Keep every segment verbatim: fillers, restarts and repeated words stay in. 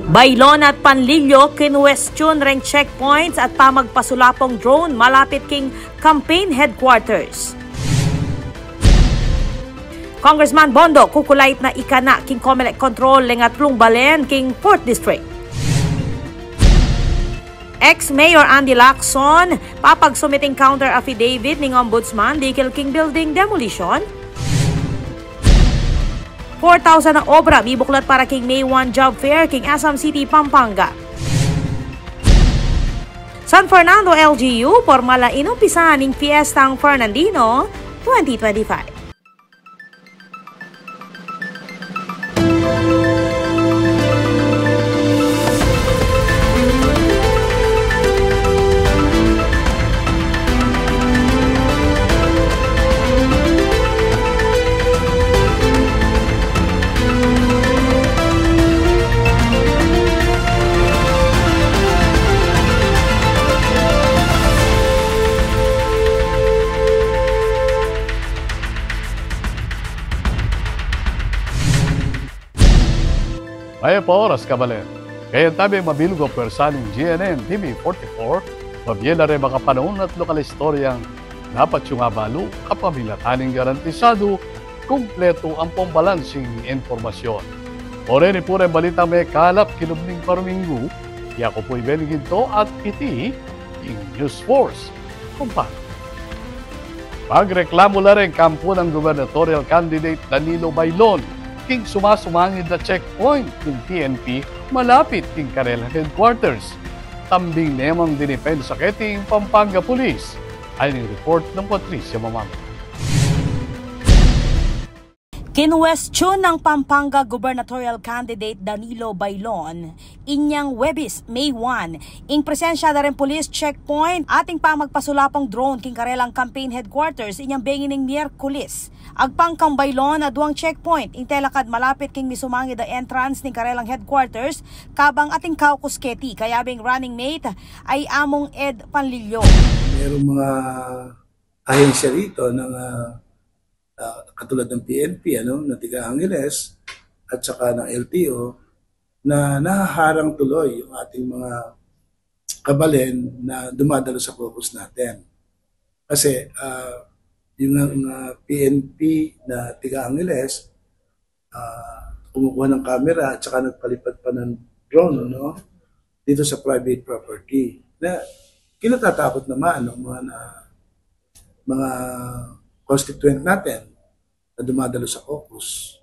Bailon at Panlilio, kinuwestiyon reng checkpoints at pamagpasulapung drone malapit king campaign headquarters. Congressman Bondo, kukulait na ikana king Comelec control deng atlung balen king Fourth District. Ex-Mayor Andy Lacson, papagsubmiting counter affidavit ning Ombudsman dikil king building demolition. Four thousand na obra mibuklat para king May one job fair king Assam City, Pampanga. San Fernando L G U, pormal a inumpisan ing Fiestang Fernandino twenty twenty-five. Mayap a oras, kabalen. Kaybat tamu mabilug a pwersa ning G N N T V forty-four, pabie la reng makapanun at lokal a istoryang dapat yung abalu, kapamilatan ning garantisadu, kumpletu ampong balansing impormasyon. O reni pu reng balitang mekalap king lub ning paruminggu, yaku pu i Benny Ginto at iti ing News Force. Kumpa. Pagreklamu la reng kampu nang gubernatorial candidate Danilo Bailon king sumasumangid a checkpoint ning P N P malapit king karelang headquarters. Tambing ne mang dinipensa keti ing Pampanga Police. Ayon ing report nang Patricia Mamang. Kinuwestiyon nang Pampanga gubernatorial candidate Danilo Bailon inyang Huwebes, May one, ing presensya da reng police checkpoint at ing pamagpasulapung drone king karelang campaign headquarters inyang bengi ning Miyerkules. Agpang kang Bailon, aduang checkpoint ing telakad malapit king misumangid a entrance ning karelang headquarters, kabang ating caucus keti, kayabe ing running mate a i Among Ed Panlilio. Merong mga ahensya rito ng, ah, ah, katulad ng P N P, ano, na tiga Angeles, at saka ng L T O, na nahaharang tuloy yung ating mga kabalen na dumadalo sa caucus natin. Kasi, ah, yung, ah, P N P na tiga Angeles, ah, kumukuha ng camera at saka nagpalipad pa ng drone, no? Dito sa private property. Na kinatatakot naman ng mga na, mga constituent natin na dumadalo sa caucus.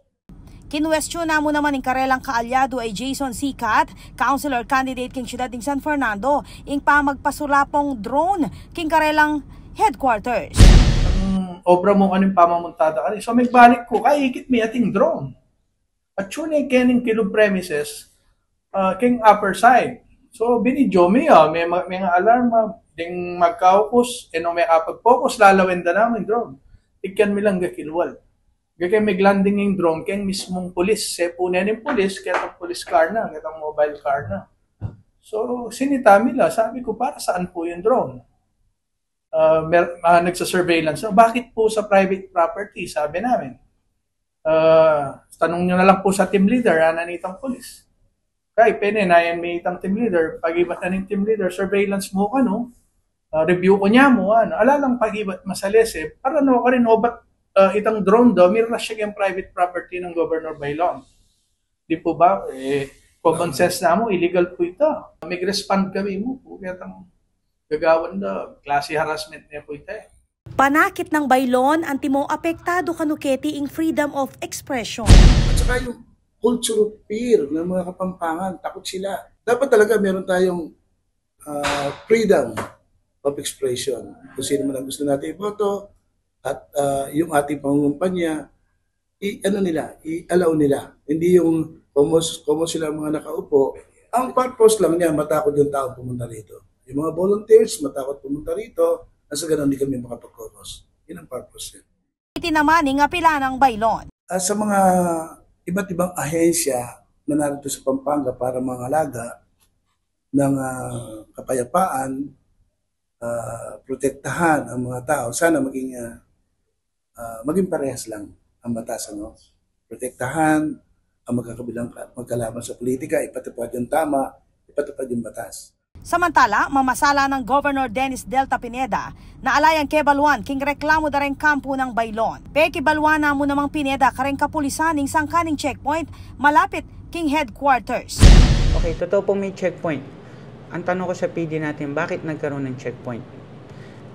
Kinuwestiyon na mu naman ing karelang kaalyadu a i Jason Sikat, councilor candidate king siyudad ning San Fernando, ing pamagpasulapung drone king karelang headquarters. Ang obra mu, ano yung pamamuntada ka rin? So, magbalik ku, kaikit mi ating drone. At tune in kening kilub premises, ah, keng upper side. So, binidyo mi, ah, may, may nga alarm, ah, ding magkaukus, e no, may kapag-focus, lalawen da namu ing drone. Ikyan mi lang ga kilwal. Gagay mig landing ing drone keng mismung pulis. Sepunen ning pulis, ketang police car na, ketang mobile car na. So, sinita mi la, sabi ku, "Para saan po yung drone?" Ah, mer-, ah, nagsa-surveillance na. "Bakit po sa private property?" sabi namin. "Ah, tanong nyo na lang po sa team leader," ana nitang pulis. Kay pene, nayan mi itang team leader, pagibat na ning team leader, "Surveillance mu kanu, ah, review ku ne mu," ana. Ala lang pagibat masalese, para no karin obat, ah, itang drone do, mirlas ya keng private property nang Governor Bailon. Di po ba? Eh, common sense namu, illegal po ita. Mig-respond kami mu po, ketang gagawan da, klase harassment ne po ita eh. Panakit nang Bailon, antimo apektadu kanu keti ing freedom of expression. At saka yung culture of fear ng mga Kapampangan, takot sila. Dapat talaga meron tayong, ah, freedom of expression. Kung sino man ang gusto natin iboto, at, ah, yung ating pangungumpanya, i-ano nila, i-allow nila. Hindi yung komo, komo sila ang mga nakaupo. Ang purpose lang niya, matakot yung tao pumunta rito. Yung mga volunteers, matakot pumunta rito, nang sa ganun hindi kami makapag-caucus. Yun ang purpose niya. Iti naman ing apela nang Bailon. Ah, sa mga iba't ibang ahensya na narito sa Pampanga para mangalaga ng, ah, kapayapaan, ah, protektahan ang mga tao, sana maging, ah, ah, maging parehas lang ang batas, ano? Protektahan, ang magkakabilang magkalaban sa politika, ipatupad yung tama, ipatupad yung batas. Samantala, mamasala nang Governor Dennis Delta Pineda na ala yang kebaluan king reklamu da reng kampu nang Bailon. Pekibaluan na mu namang Pineda kareng kapulisan ing sangkan ning checkpoint malapit king headquarters. Okay, totoo pong may checkpoint. Ang tanong ko sa P D natin, bakit nagkaroon ng checkpoint?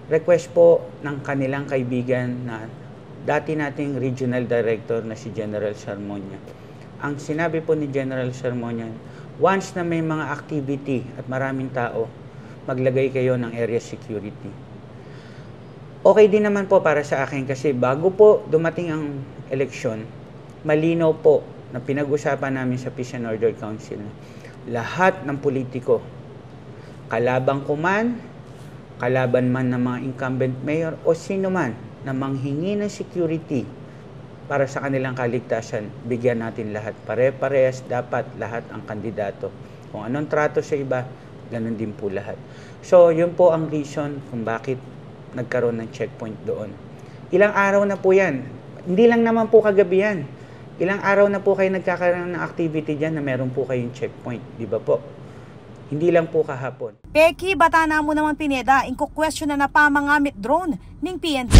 Request po ng kanilang kaibigan na dati nating regional director na si General Sarmonia. Ang sinabi po ni General Sarmonia, once na may mga activity at maraming tao, maglagay kayo ng area security. Okay din naman po para sa akin kasi bago po dumating ang eleksyon, malinaw po na pinag-usapan namin sa Peace and Order Council na lahat ng politiko, kalaban ko man, kalaban man ng mga incumbent mayor o sino man na manghingi ng security para sa kanilang kaligtasan, bigyan natin lahat. Pare-parehas dapat lahat ang kandidato. Kung anong trato sa iba, ganun din po lahat. So, yun po ang reason kung bakit nagkaroon ng checkpoint doon. Ilang araw na po yan. Hindi lang naman po kagabi yan. Ilang araw na po kayo nagkakaroon ng activity dyan na meron po kayong checkpoint. Di ba po? Hindi lang po kahapon. Pekibatan na mu naman Pineda ing kukwestiyonan a pamangamit drone ning P N P.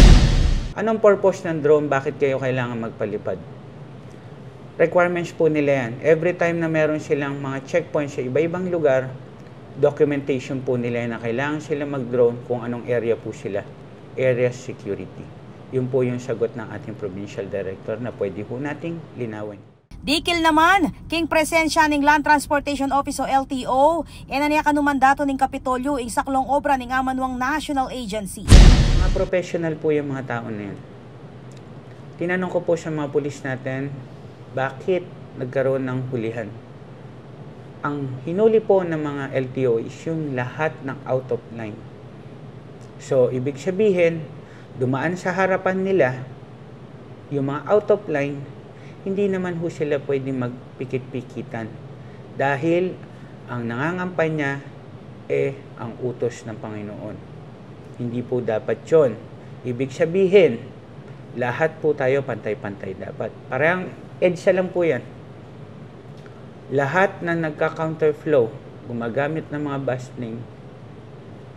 Anong purpose ng drone? Bakit kayo kailangan magpalipad? Requirements po nila yan. Every time na meron silang mga checkpoint sa iba-ibang lugar, documentation po nila yan na kailangan sila mag-drone kung anong area po sila. Area security. Yun po yung sagot ng ating provincial director na pwede po nating linawin. Dikil naman king presensya ning Land Transportation Office o L T O, e na niya kanu mandatu ning Kapitolyo ing saklung obra ning amanuang national agency. Mga professional po yung mga tao na yan. Tinanong ko po sa mga pulis natin, bakit nagkaroon ng hulihan? Ang hinuli po ng mga L T O is yung lahat ng out of line. So, ibig sabihin, dumaan sa harapan nila yung mga out of line, hindi naman ho sila pwedeng magpikit-pikitan dahil ang nangangampanya, eh, ang utos ng Panginoon. Hindi po dapat yon. Ibig sabihin, lahat po tayo pantay-pantay dapat. Parang EDSA lang po yan. Lahat na nagka-counterflow, gumagamit ng mga bus lane,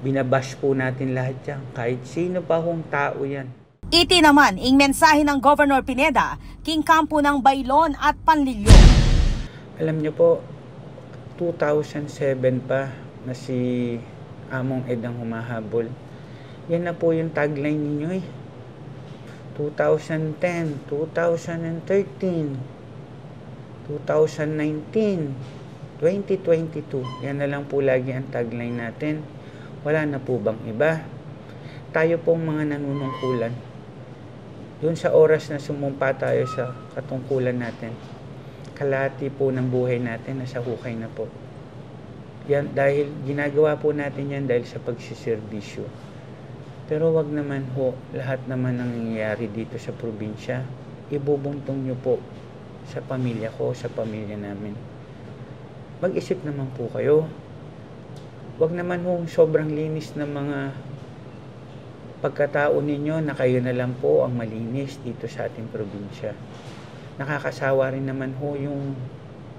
binabash po natin lahat yan. Kahit sino pa hong tao yan. Iti naman ing mensahe nang Governor Pineda king kampu nang Bailon at Panlilio. Alam niyo po, two thousand seven pa na si Among Ed ang humahabol. Yan na po yung tagline ninyo eh. Two thousand ten, two thousand thirteen, two thousand nineteen, twenty twenty-two. Yan na lang po lagi ang tagline natin. Wala na po bang iba? Tayo pong mga nanunungkulan, dun sa oras na sumumpa tayo sa katungkulan natin, kalahati po ng buhay natin nasa hukay na po. Yan, dahil ginagawa po natin yan dahil sa pagsiservisyo. Pero wag naman ho, lahat naman ng nangyayari dito sa probinsya, ibubuntong nyo po sa pamilya ko, sa pamilya namin. Mag-isip naman po kayo. Wag naman hong sobrang linis ng mga pagkatao ninyo na kayo na lang po ang malinis dito sa ating probinsya. Nakakasawa rin naman ho yung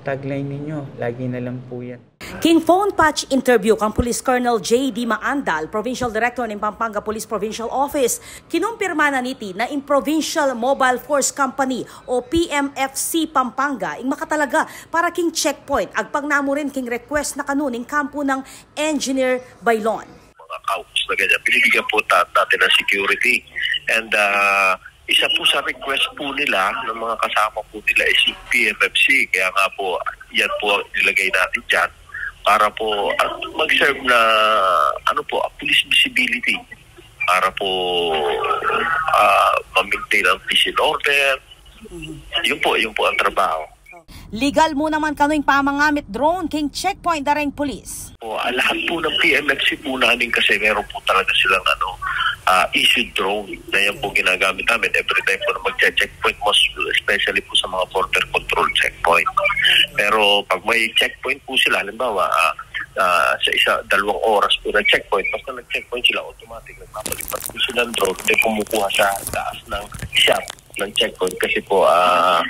tagline ninyo, lagi na lang po yan. King phone patch interview kang Police Colonel J D Maandal, Provincial Director ning Pampanga Police Provincial Office, kinumpirma na niti na ing Provincial Mobile Force Company o P M F C Pampanga ing makatalaga para king checkpoint, agpang na mu rin king request na kanu ning kampu nang Engineer Bailon. Mga kaupos na ganyan, binibigyan po ta-, natin ng security. And, ah, isa po sa request po nila, ng mga kasama po nila, is yung P M F C. Kaya nga po, yan po ang nilagay natin dyan para po, at mag-serve na, ano po, a police visibility para po, ah, ma-maintain ang peace and order. Yun po, yun po ang trabaho. Legal mu naman kanu ing pamangamit drone king checkpoint da reng pulis. Po, ah, lahat po ng P M F C po namin kasi meron po talaga silang, ano, ah, issued drone na yan po ginagamit namin every time po na magche-checkpoint, most especially po sa mga border control checkpoint. Pero pag may checkpoint po sila, halimbawa, ah, ah, sa isa, dalawang oras po na checkpoint, basta nag-checkpoint sila, automatic, nagpapalipat po silang drone, then kumukuha sa taas ng shop ng checkpoint kasi po, ah,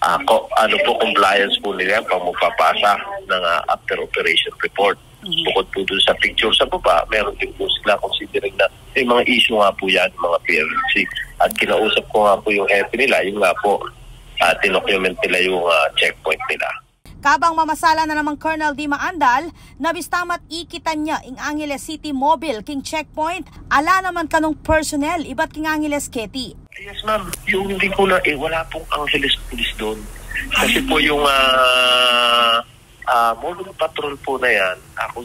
ah, ko, ano po, compliance po nila yan pag magpapasa ng, ah, after operation report. Bukod po dun sa picture sa baba, meron din po sila considering na may mga issue nga po yan, mga P F C. At kinausap ko nga po yung hepe nila, yun nga po, ah, tinocument nila yung, ah, checkpoint nila. Kabang mamasala na namang Colonel Dima Andal, nabista mat ikitan ya ing Angeles City Mobile king checkpoint, ala naman kanung personnel ibat king Angeles, Keti. Yes, ma'am. Yung hindi ko na, eh, wala pong Angeles Police doon. Kasi po yung, ah, ah, mobile patrol po na yan, ako,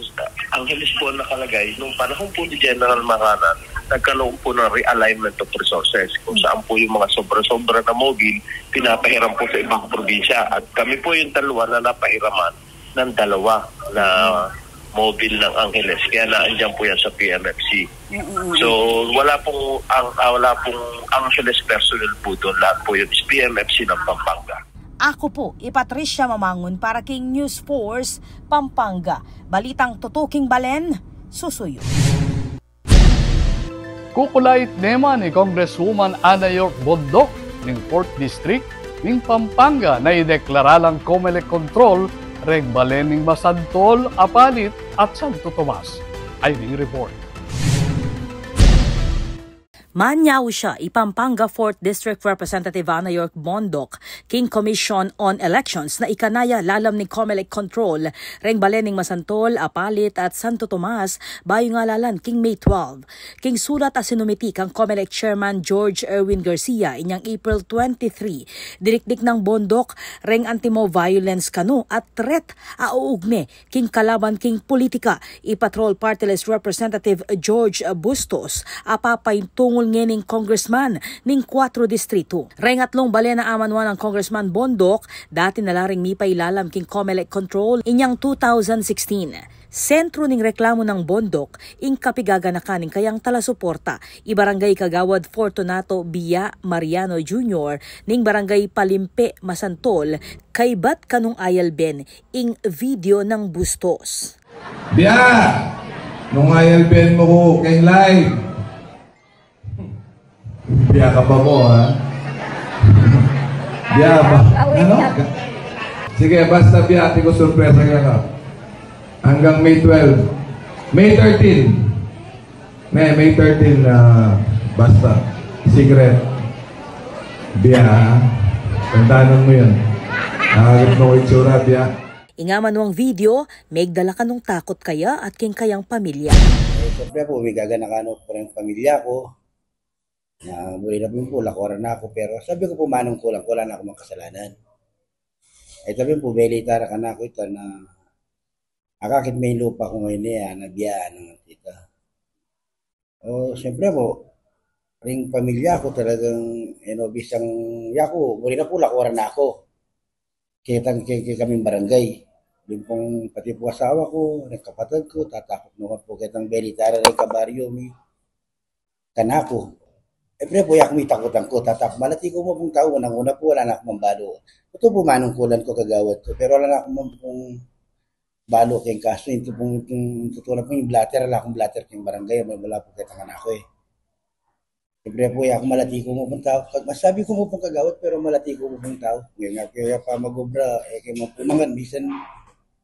Angeles po ang nakalagay. Nung panahon po ni General Maranan, nagkaroon po ng realignment of resources kung saan po yung mga sobra-sobra na mobile pinapahiram po sa ibang probinsya. At kami po yung dalawa na napahiraman ng dalawa na mobile ng Angeles. Kaya naandyan po yan sa P M F C. So, wala pong, ang, ah, wala pong Angeles personnel po doon. Lahat po yun is P M F C ng Pampanga. Aku pu i Patricia Mamangun para king News Force Pampanga. Balitang tutuking balen, susuyu. Kukulait ne man i Congresswoman Ana York Bondoc ning Fourth District ning Pampanga na ideklara lang Comelec control reng balen ning Masantol, Apalit at Santo Tomas. Ay ning report. Manyaw ya i Pampanga Fourth District Representative Ana York Bondoc king Commission on Elections na ikanaya lalam ning Comelec control reng balen ning Masantol, Apalit at Santo Tomas bayu ngalalan king May twelve. King sulat a sinumiti kang Comelec Chairman George Erwin Garcia inyang April twenty-three, dinikdik nang Bondoc reng anti-mob violence kanu at threat a uugne king kalaban king politika i Patrol Party List Representative George Bustos a papaintungul ngening congressman ning kuatro distritu. Reng atlung balen a amanwan nang Congressman Bondoc, dati na la ring mipailalam king Comelec control inyang two thousand sixteen. Sentru ning reklamu nang Bondoc ing kapigaganakan ning kayang talasuporta, i Barangay Kagawad Fortunato Bia Mariano Junior ning Barangay Palimpe, Masantol, kaybat kanung ayalben ing video nang Bustos. Bia! Nung ayalben mu ku keng live. Bia ka pa mu, ha? Bia pa. Ano? Sige, basta bia, atin ku surpresa keka. Hanggang May twelve. May thirteen. May, May thirteen, ah, basta. Secret. Bia, ha? Tandanan mu yan. Nakakit mo itsura, bia. Ing amanwang video, megdala kanung takut kaya at king kayang pamilya. Eh, siyempre po, migaganakan ku pu ring pamilya ku. Na, buri na pu, lakuaran na ku, pero sabi ku pu, manungkulan ku, ala na ku mang kasalanan. Eh, sabi pu, belita ra kanaku ita na akakit me ing lupa ku ngeni, e, na bia nang anti ita. O, siyempre pu, ring pamilya ku talagang, e, no, bisang yaku, buri na pu, lakuaran na ku. Ketang ke, ke kaming barangay. Ring pung pati pu asawa ku, ring kapatad ku, tatakut naman pu ketang belita ra ring kabaryo mi kanaku. Siyempre pu, yaku mitakutan ku, tatakut. Malati ku mu pung tau, unang-una pu, ala na ku mang balu. Ito pu manungkulan ku, kagawad ku, pero ala na ku mang pung balu keng kasu, ito pung, ito, ito na pu ing blotter, ala kung blotter keng barangay, mula pu ketang anak ku, e. Siyempre pu, yaku malati ku mu pung tau. Masabi ku mu pung kagawad, pero malati ku mu pung tau. Ngeni nga, kaya pa mag-obra, e, kaya mapumangan, misan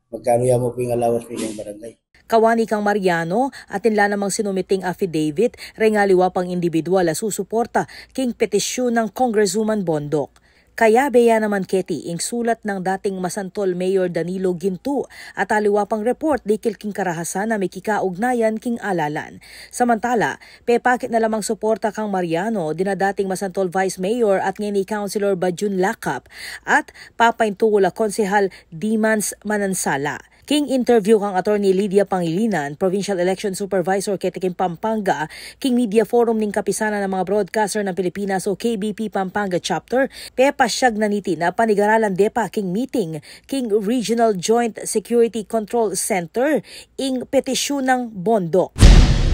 magkanu ya mu pu ing allowance mi keng barangay. Kawani kang Mariano, atin la namang sinumiting affidavit reng aliwa pang indibidwal a susuporta king petisyun nang Congresswoman Bondoc. Kayabe ya naman keti ing sulat nang dating Masantol Mayor Danilo Ginto at aliwa pang report dikil king karahasan a mikikaugnayan king alalan. Samantala, pepakit na lamang suporta kang Mariano dina dating Masantol Vice Mayor at ngeni Councilor Bajun Lakap at papaintungul a Konsehal Dimans Manansala. King interview kang Attorney Lydia Pangilinan, Provincial Election Supervisor keti king Pampanga, king Media Forum ning Kapisanan ng mga Broadcaster ng Pilipinas o K B P Pampanga Chapter, pepasyag na niti na panigaralan de pa king meeting king Regional Joint Security Control Center ing petisyun nang Bondoc.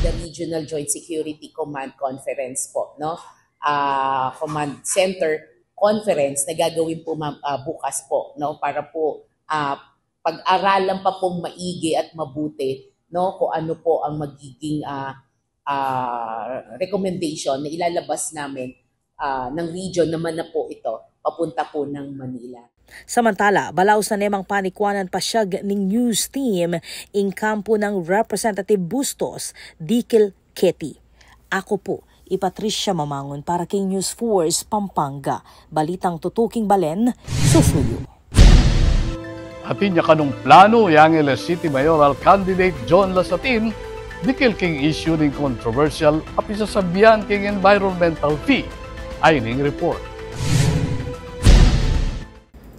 The Regional Joint Security Command Conference po, no? Ah, Command Center Conference na gagawin po, ma'am, ah, bukas po, no? Para po, ah, pag-aralan pa pong maigi at mabuti, no, kung ano po ang magiging, ah, ah, recommendation na ilalabas namin, ah, ng region naman na po ito papunta po ng Manila. Samantala, balaus na nemang panikuanan pasiag ning news team ing kampo nang Representative Bustos dikil keti. Aku pu i Patricia Mamangun para king News Force Pampanga. Balitang tutuking balen, susuyu. Atin ya kanung planu yang Angeles City Mayoral Candidate John Lazatin dikil king issue ning controversial a pisasabian king environmental fee. Ayni ing report.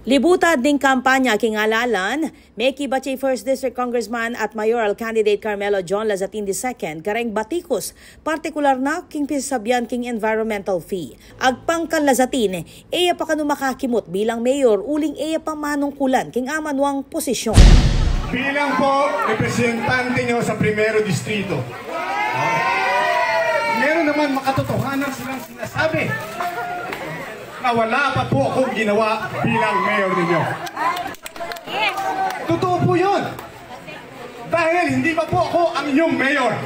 Libutad ning kampanya king alalan, mekibat ya i First District Congressman at Mayoral Candidate Carmelo John Lazatin the second kareng batikus, partikular na king pisasabian king environmental fee. Agpang kan Lazatin, e ya pa kanu makakimut bilang mayor uling e ya pa manungkulan king amanuang posisyon. Bilang po representante nyo sa Primero Distrito, meron naman makatotohanan silang sinasabi na wala pa po akong ginawa bilang mayor ninyo. Totoo po yun. Dahil hindi pa po ako ang inyong mayor.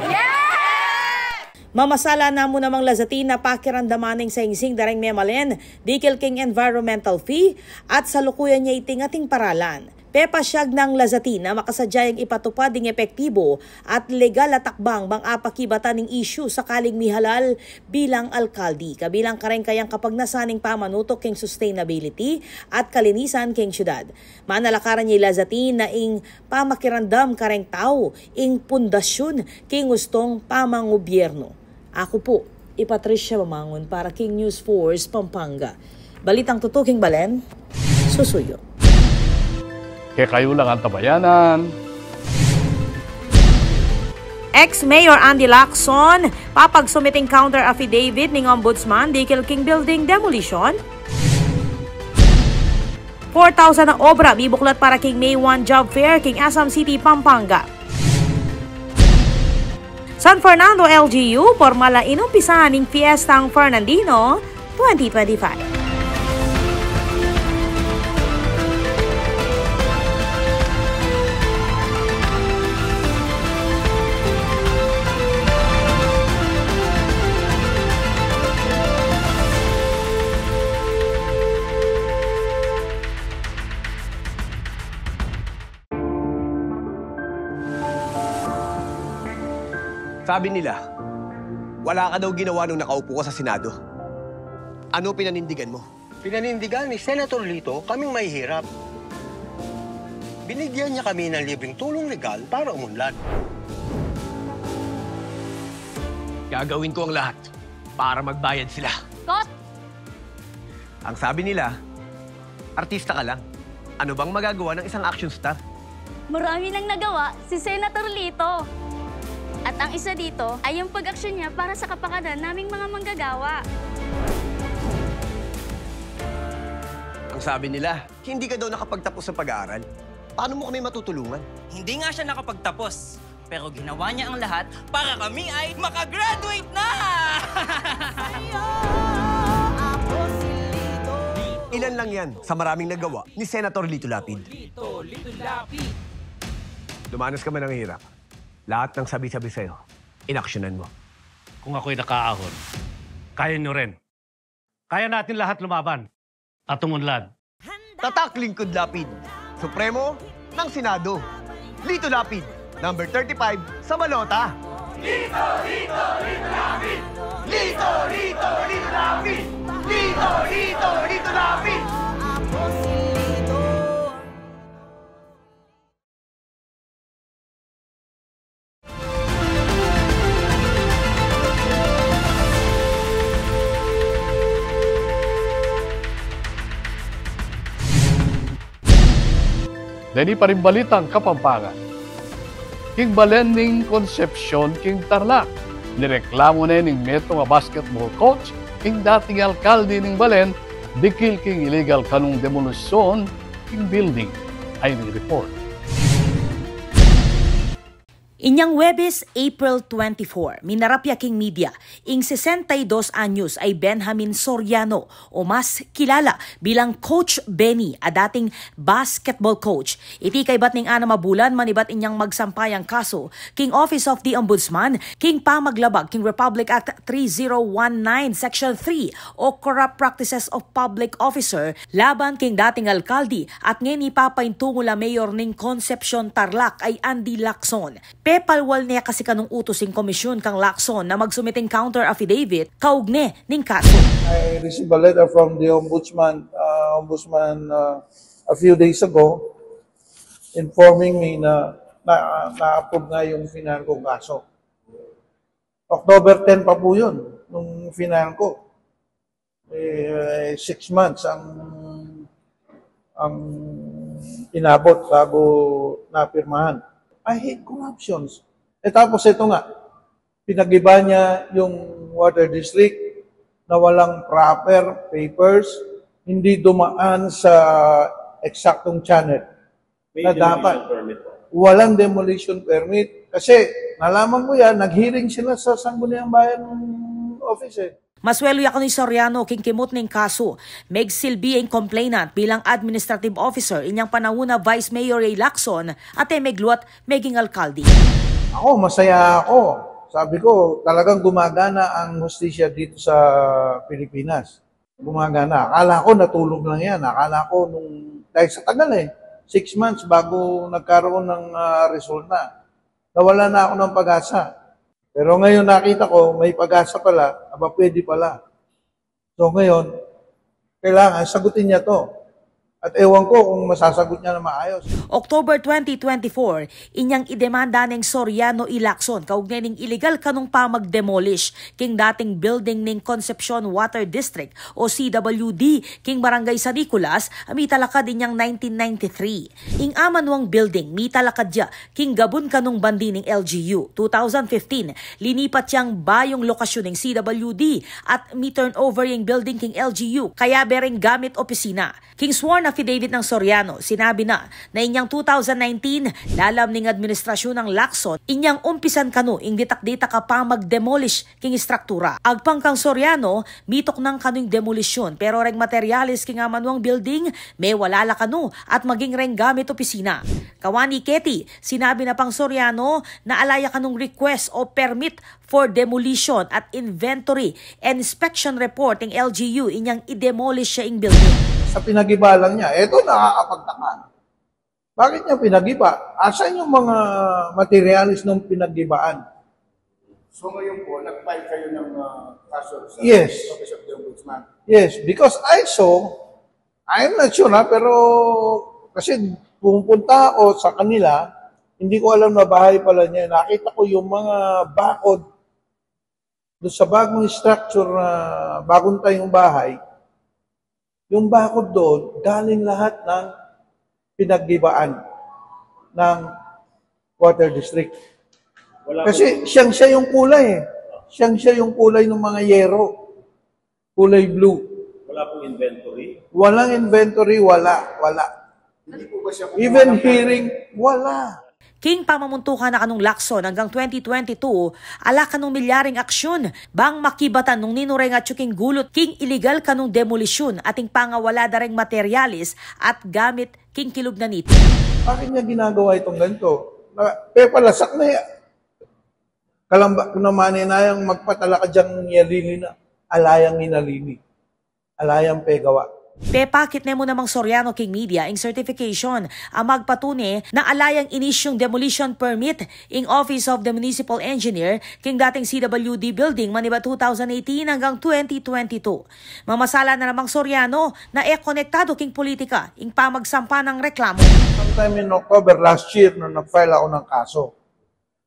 Mamasala na mu namang Lazatin a pakiramdaman ing singsing da reng memalen dikil king environmental fee at salukuyan ya iting ating paralan. Pepasiag nang Lazatin a makasadya yang ipatupad ing epektibo at legal a takbang bang apakibatan ing issue sakaling mihalal bilang alkaldi, kabilang kareng kayang kapagnasan ning pamanutok king sustainability at kalinisan king syudad. Manalakaran ya i Lazatin na ing pamakiramdam kareng tau ing pundasyun king ustung pamangubyernu. Aku pu i Patricia Mamangun para king News Force Pampanga. Balitang tutuking balen, susuyu. Kekayu lang, antabayanan. Ex-Mayor Andy Lacson, papagsubmiting counter affidavit ning Ombudsman dikil king building demolition. Four thousand na obra bibuklat para king May one job fair king Assam City, Pampanga. San Fernando L G U, pormal a inumpisan ing Fiestang Fernandino twenty twenty-five. Sabi nila, wala ka daw ginawa nung nakaupo ka sa Senado. Ano pinanindigan mo? Pinanindigan ni Senator Lito kaming mahihirap. Binigyan niya kami ng libreng tulong legal para umunlad. Gagawin ko ang lahat para magbayad sila. Kot! Ang sabi nila, artista ka lang. Ano bang magagawa ng isang action star? Marami nang nagawa si Senator Lito. At ang isa dito ay yung pag-aksyon niya para sa kapakanan naming mga manggagawa. Ang sabi nila, hindi ka daw nakapagtapos ng pag-aaral. Paano mo kami matutulungan? Hindi nga siya nakapagtapos, pero ginawa niya ang lahat para kami ay makagraduate na! Ilan lang yan sa maraming nagawa ni Senator Lito Lapid. Dumanas ka man ng hirap, lahat ng sabi-sabi sa'yo, inaksyonan mo. Kung ako'y nakaahon, kaya nyo rin. Kaya natin lahat lumaban at umunlad. Tatak Lingkod Lapid, Supremo ng Senado. Lito Lapid, number thirty-five sa balota. Lito, Lito, Lito Lapid! Lito, Lito, Lito Lapid! Lito, Lito, Lito Lapid! Deni pa ring balitang Kapampangan. King balen ning Concepcion king Tarlac, nireklamo ne ning Metro a basketball coach ing dating alkalde ning balen dikil king illegal kanung demolisyon king building. Ayni ing report. Inyang Huwebes, April twenty-four, minarapya king media ing sesenta y dos anyos a i Benjamin Soriano o mas kilala bilang Coach Benny, a dating basketball coach. Iti kaybat ning anam a bulan manibat inyang magsampayang kasu king Office of the Ombudsman king pamaglabag king Republic Act three zero one nine, Section three o Corrupt Practices of Public Officer laban king dating alkalde at ngeni papaintungul a mayor ning Concepcion, Tarlac a i Andy Lacson. Pepalwal ne kasi kanung utus ing komisyon kang Lacson na magsubmiting counter affidavit kaugne ning kasu. I received a letter from the Ombudsman, uh, Ombudsman uh, a few days ago informing me na na, na-approve nga yung final kong kaso. October ten pa po yun, nung final ko. Eh, six months ang ang inabot bago napirmahan. I hate corruptions. Eh, tapos ito nga, pinag-iba niya yung water district na walang proper papers, hindi dumaan sa eksaktong channel. May na demolition dapat permit po. Walang demolition permit. Kasi nalaman ko yan, nag-hearing sila sa Sangguniang Bayan office eh. Maswelu ya kanu i Soriano king kimut ning kasu. Megsilbi ing complainant bilang administrative officer inyang panaun a Vice Mayor ya i Lacson at e megluat meging alkalde. Ako, masaya ako. Sabi ko, talagang gumagana ang hustisya dito sa Pilipinas. Gumagana. Akala ko natulog lang yan. Akala ko nung dahil sa tagal eh, six months bago nagkaroon ng ah, resulta. Nawala na ako ng pag-asa. Pero ngayon nakita ko, may pag-asa pala, aba pwede pala. So ngayon, kailangan sagutin niya to. At ewan ko kung masasagot niya na maayos. October twenty twenty-four, inyang idemanda neng Soriano i Lacson kaugnay ning iligal kanung pamag-demolish king dating building ning Concepcion Water District o C W D king Barangay San Nicolas a mitalakad inyang nineteen ninety-three. Ing amanuang building mitalakad ya king gabun kanung bandi ning L G U. Two thousand fifteen, linipat yang bayung lokasyun ning C W D at mi-turnover yang building king L G U kayabe reng gamit opisina. King sworn affidavit nang Soriano, sinabi na na inyang two thousand nineteen, lalam ning administrasyun nang Lacson, inyang umpisan kanu ing ditak-ditak a pamag-demolish king istruktura. Agpang kang Soriano, mituknang kanu ing demolisyun, pero reng materyales king amanuang building mewala la kanu at maging reng gamit opisina. Kawani keti, sinabi na pang Soriano na ala ya kanung request o permit for demolition at inventory and inspection report ing L G U inyang i-demolish ya ing building. Sa pinag-iba lang niya, eto nakakapagtaka. Bakit niya pinag-iba? Asan yung mga materyales nung pinag-ibaan? So ngayon po, nag-file kayo ng ah, kaso sa Yes. Office of the Ombudsman? Yes, because I saw, I'm not sure ha, pero kasi pumupunta ako sa kanila, hindi ko alam na bahay pala niya. Nakita ko yung mga bakod doon sa bagong structure na bagong tayong bahay, yung bakod doon, galing lahat ng pinag-ibaan ng water district. Wala Kasi siyang-siya yung kulay eh. Siyang-siya yung kulay ng mga yero. Kulay blue. Wala pong inventory? Walang inventory, wala, wala. Hindi po ba siya kumuha Even ng hearing, wala. King pamamuntukan na kanung Lacson anggang twenty twenty-two, ala kanung milyaring aksyun bang makibatan nung ninureng atyu king gulut king iligal kanung demolisyun at ing pangawala da reng materyales at gamit king kilub na niti. Bakit niya ginagawa itong ganito? Na, pepalasak na yan. Kalamba, naman na yang magpatalakad yang yalili na, ala yang inalili. Ala yang pegawa. Pepakit ne mu namang Soriano king media ing certification a magpatune na ala yang inisyung demolition permit ing Office of the Municipal Engineer king dating C W D building manibat two thousand eighteen anggang twenty twenty-two. Mamasala na namang Soriano na e konektado king politika ing pamagsampa nang reklamo. Sometime in October last year, nung nag-file ako ng kaso,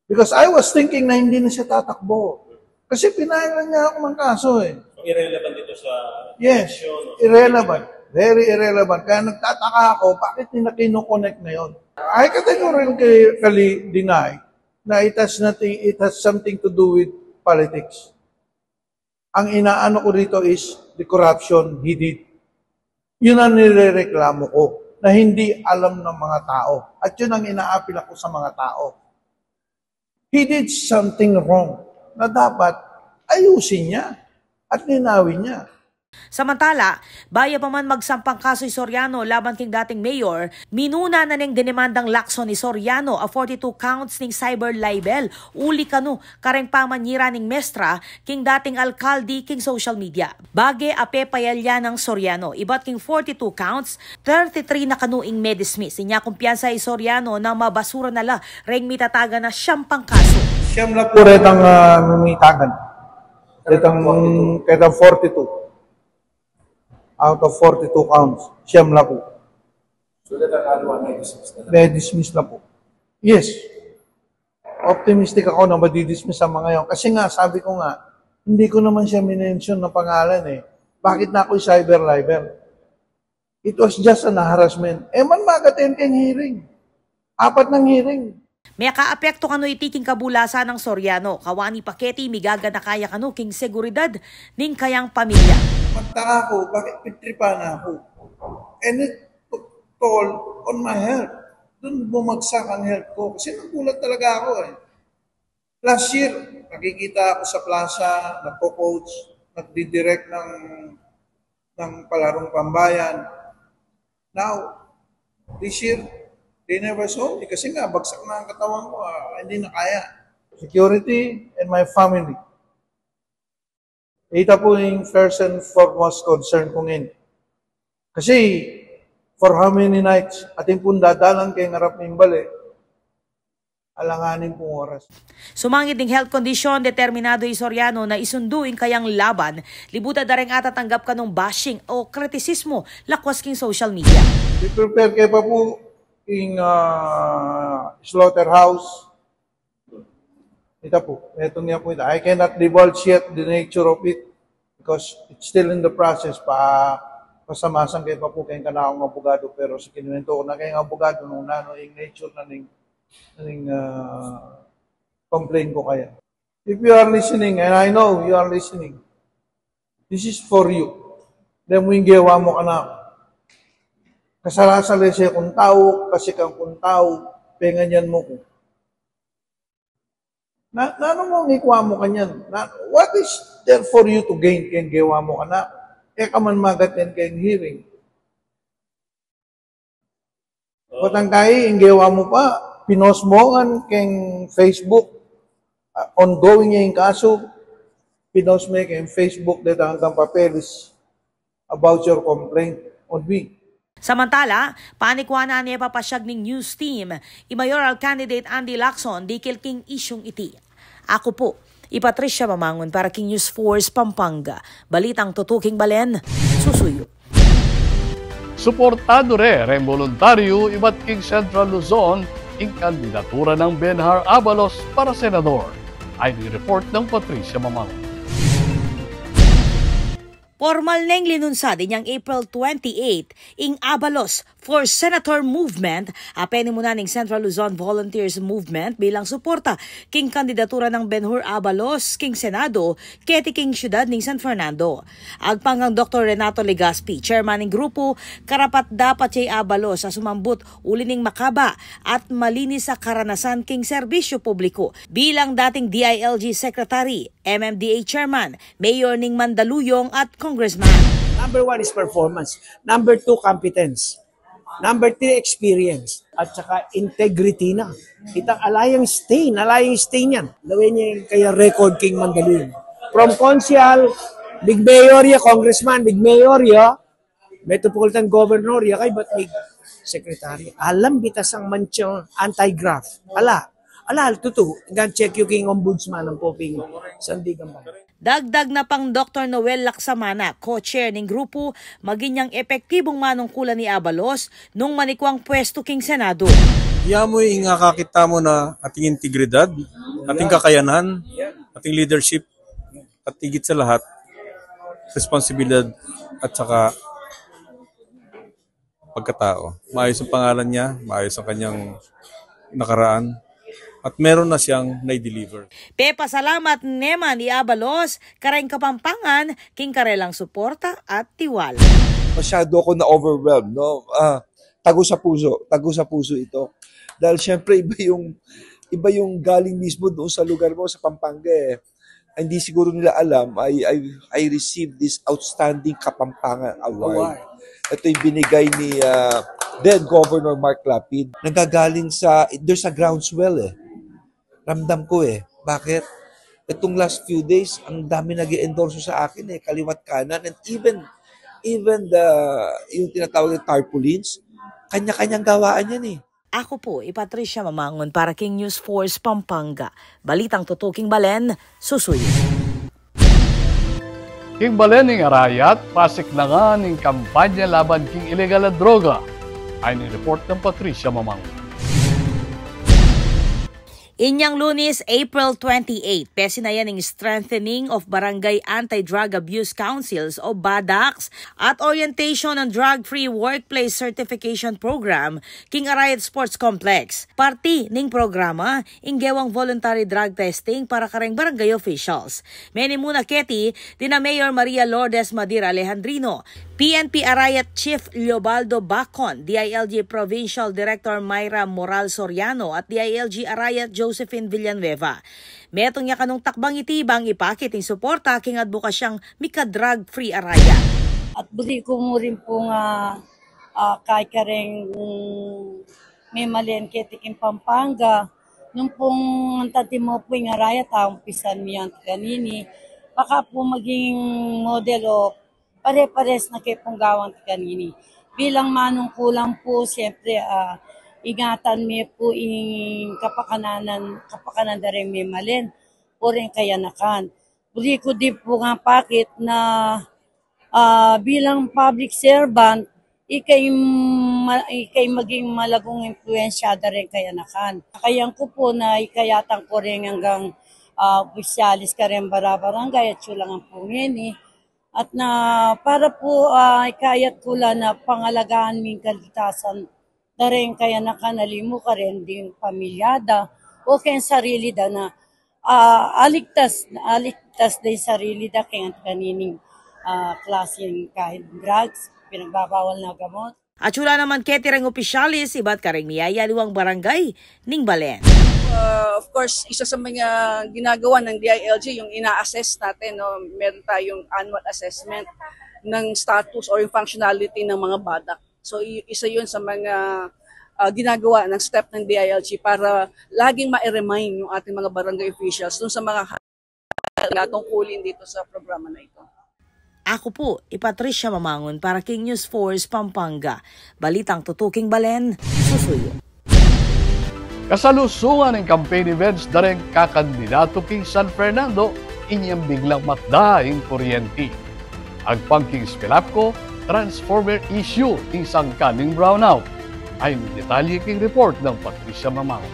because I was thinking na hindi na siya tatakbo. Kasi pinahiran niya ako ng kaso eh. So, irrelevant ito sa Yes, election, no? Irrelevant. Very irrelevant. Kaya nagtataka ako, bakit nila kinoconnect ngayon? I categorically deny na it has nothing, it has something to do with politics. Ang inaano ko dito is the corruption he did. Yun ang nirereklamo ko na hindi alam ng mga tao. At yun ang inaapila ko sa mga tao. He did something wrong na dapat ayusin niya at linawin niya. Samantala, bayu pa man magsampang kasu i Soriano laban king dating mayor, minuna na neng dinemandang Lacson i Soriano a forty-two counts ning cyber libel uli kanu kareng pamanyira ning mestra king dating alkalde king social media. Bage a pepayalya nang Soriano, ibat king forty-two counts, thirty-three na kanu ing me-dismiss. Inya kumpiyansa i Soriano na mabasura na la reng mitatagan a sampang kasu. Siyam la pu retang, ah, mitagan. Retang, retang forty-two. Out of forty-two counts, siyam la pu. So, retang aliwa, me-dismiss na la? Me-dismiss na pu. Yes. Optimistic ako na madidismiss ang mga yun. Kasi nga, sabi ko nga, hindi ko naman siya minention na pangalan eh. Bakit na ako i-cyber libel? It was just an harassment. E man mag-attend keng hearing. Apat nang hearing. Mekaapekto kanu iti king kabulasan nang Soriano, kawani pa keti migaganaka ya kanu king seguridad ning kayang pamilya. Magtaka ako, bakit pitripan na ako? And it took toll on my health. Dun bumagsak ang health ko. Kasi nagulat talaga ako eh. Last year, nakikita ako sa plaza, nagko-coach, nagdidirect ng, ng palarong pambayan. Now, this year, they never saw me kasi nga, bagsak na ang katawan ko, ah, hindi na kaya. Security and my family. Ita pu ing first and foremost concern ko ngeni. Kasi, for how many nights, atin pung dadalan keng arap ning bale, alanganin pung oras. Sumangid ning health condition, determinado i Soriano na isundu ing kayang laban, libutan da reng atatanggap kanung bashing o kritisismo lakwas king social media. Piprepare ke pa pu ing, ah, slaughterhouse. Ita pu, itang ya pu ita. I cannot divulge yet the nature of it because it's still in the process pa, pasamasang ke pa pu keng kanakung abogado, pero sa kinuwento ku na keng abogado nung nanu ing nature na ning, ning, ah, complaint ku kaya. If you are listening, and I know you are listening, this is for you. Deng mu ing gewa mu kanaku. Kasalasalese kung tau, kasi kang kung tau, penganyan mu ku. Na, nanu mu ing ikwa mu kanyan? Na, what is there for you to gain keng gewa mu kanaku? E ka man mag-attend keng hearing. Batang kai, ing gewa mu pa, pinost mu ngan keng Facebook, ah, ongoing ya ing kasu, pinost mu keng Facebook, detang anggang papeles about your complaint on me. Samantala, panikwa na ne papasyag ning news team i mayoral candidate Andy Lacson dikil king isyung iti. Aku pu i Patricia Mamangun para king News Force Pampanga. Balitang tutuking balen, susuyu. Suportadu re reng boluntaryu ibat king Central Luzon ing kandidatura nang Benhur Abalos para senador. Ay di report nang Patricia Mamangun. Pormal neng linunsad inyang April twenty-eight ing Abalos for Senator Movement, a penimunan ning Central Luzon Volunteers Movement bilang suporta king kandidatura nang Benhur Abalos king Senado keti king syudad ning San Fernando. Agpang kang Doktor Renato Legaspi, chairman ning grupu, karapat-dapat ya i Abalos a sumambut uli ning makaba at malinis a karanasan king serbisyu publiku bilang dating D I L G secretary, M M D A chairman, mayor ning Mandaluyong at congressman. Number one is performance. Number two, competence. Number three, experience. At saka integrity na. Kita, ala yang stain, ala yang stain yan. Gawin niya yung kaya record king Mandaluyong. From consul, mig mayor ya, congressman, mig mayor ya, metropolitan governor ya, kay bat mig secretary. Alam, bitasang manchang anti-graft. Ala, ala, tutu. Ngan check yu king ombudsman ng poping sandigan ba. Dagdag na pang Doktor Noel Laksamana, co-chair ning grupu, maging yang epektibong manungkulan i Abalos nung manikwang pwestu king Senado. Iya mu ing akakit tamu na ating integridad, ating kakayanan, ating leadership, at higit sa lahat, responsibilidad at saka pagkatao. Maayos ang pangalan niya, maayos ang kanyang nakaraan, at meron na siyang nai-deliver. Pepasalamat ne man i Abalos kareng Kapampangan king karelang suporta at tiwala. Masyado ako na-overwhelmed, no? Ah, tago sa puso, tago sa puso ito. Dahil siyempre iba yung, Iba yung galing mismo doon sa lugar mo, sa Pampanga, eh. Hindi siguro nila alam, I, I, I received this outstanding Kapampangan Award. Award. Ito yung binigay ni, ah, then Governor Mark Lapid. Nanggagaling sa, there's a groundswell, eh. Ramdam ko, eh. Bakit? Itong last few days, ang dami nag-endorse sa akin, eh, kaliwat kanan. And even, even the, yung tinatawag na tarpaulins, kanya-kanyang gawaan yan, eh. Ako po, i Patricia Mamangon para king News Force Pampanga. Balitang tutuking balen, susuyu. King balen ning Arayat, pasik na ngana ing kampanya laban king ilegal a droga. Ayon ing report nang Patricia Mamangon. Inyang Lunes, April twenty-eight, pesinayan ing Strengthening of Barangay Anti-Drug Abuse Councils o BADACs at Orientation on Drug-Free Workplace Certification Program king Arayat Sports Complex. Parti ning programa ing gewang voluntary drug testing para kareng barangay officials. Menimuna keti dina Mayor Maria Lourdes Madir Alejandrino, P N P Arayat Chief Leobaldo Bacon, D I L G Provincial Director Myra Moral Soriano, at D I L G Arayat Josephine Villanueva. Metung ya kanung takbang iti bang ipakit ing suporta king adbukasyang mika-drug-free Arayat. At buri ku mu rin pung, ah, ah, kaya kareng, mm, memalen keti king Pampanga, nung pung antati mu pu ing Arayat, ah, umpisan mi yan kanini, baka pu maging model o pare-pares na keti pung gawang ti kanini. Bilang manungkulan pu, siyempre, ah, ingatan mi pu ing kapakanan, kapakanan da reng memalen o reng kayanakan. Buri ku din pu nga pakit na, ah, bilang public servant, ika ing ma-, ika ing maging malagung impluwensya da reng kayanakan. Kayan ku pu na ikayatan ku reng anggang, ah, opisyalis kareng bara-barangay at atsu la ngan pu ngeni. At na para pu, ah, ikayat ku la na pangalagaan mi ing kaligtasan da reng kayanakan, ali mu kareng ding pamilya da o keng sarili da na, ah, aligtas, aligtas da ing sarili da keng kanining, ah, klaseng kahit drugs, pinagbabawal na gamot. Atsu la naman keti reng opisyalis ibat kareng miyayaliwang barangay ning balen. Uh, of course, isa sa mga ginagawa ng D I L G, yung ina-assess natin, no? Meron tayong annual assessment ng status or yung functionality ng mga BADAC. So, i-, isa yun sa mga, ah, ginagawa ng step ng D I L G para laging ma-remind yung ating mga barangay officials dun sa mga ha-, na tungkulin dito sa programa na ito. Aku pu i Patricia Mamangun para king News Force Pampanga. Balitang tutuking balen, susuyu. Kasalusugan ing campaign events da reng kakandidatu king San Fernando inyang biglang matda ing kuryenti. Agpang king SFELAPCO, transformer issue ing sangkan ning brownout. Ayon ing detalye king report nang Patricia Mamangun.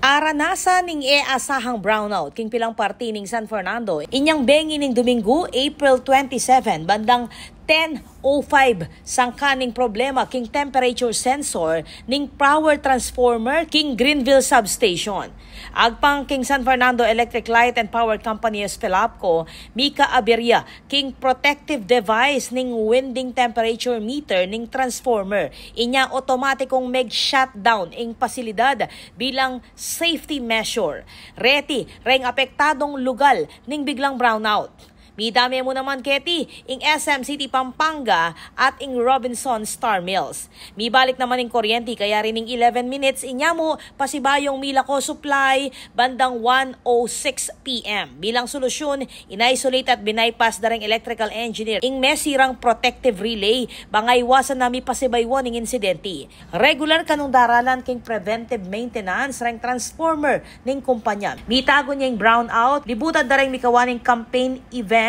Aranasan ing e asahang brownout king pilang parti ning San Fernando inyang bengi ning Duminggu, April twenty-seven, bandang ten oh five, sangkan ning problema king temperature sensor ning power transformer king Greenville Substation. Agpang king San Fernando Electric Light and Power Company o SFELAPCO, mika-aberya king protective device ning winding temperature meter ning transformer. Inya otomatikung meg-shutdown ing pasilidad bilang safety measure. Reti reng apektadung lugal ning biglang brownout. Midame mu naman keti ing S M City Pampanga at ing Robinson Star Mills. Mibalik naman ing kuryenti kayari ning eleven minutes, inya mu pasibayung milako supply bandang one oh six P M. Bilang solusyun, in-isolate at binipas da reng electrical engineer ing mesirang protective relay, bang aiwasan na mipasibayuan ing insidenti. Regular kanung daralan king preventive maintenance reng transformer ning kumpanya. Mitagun ya ing brownout, libutan da reng mikawa ning campaign events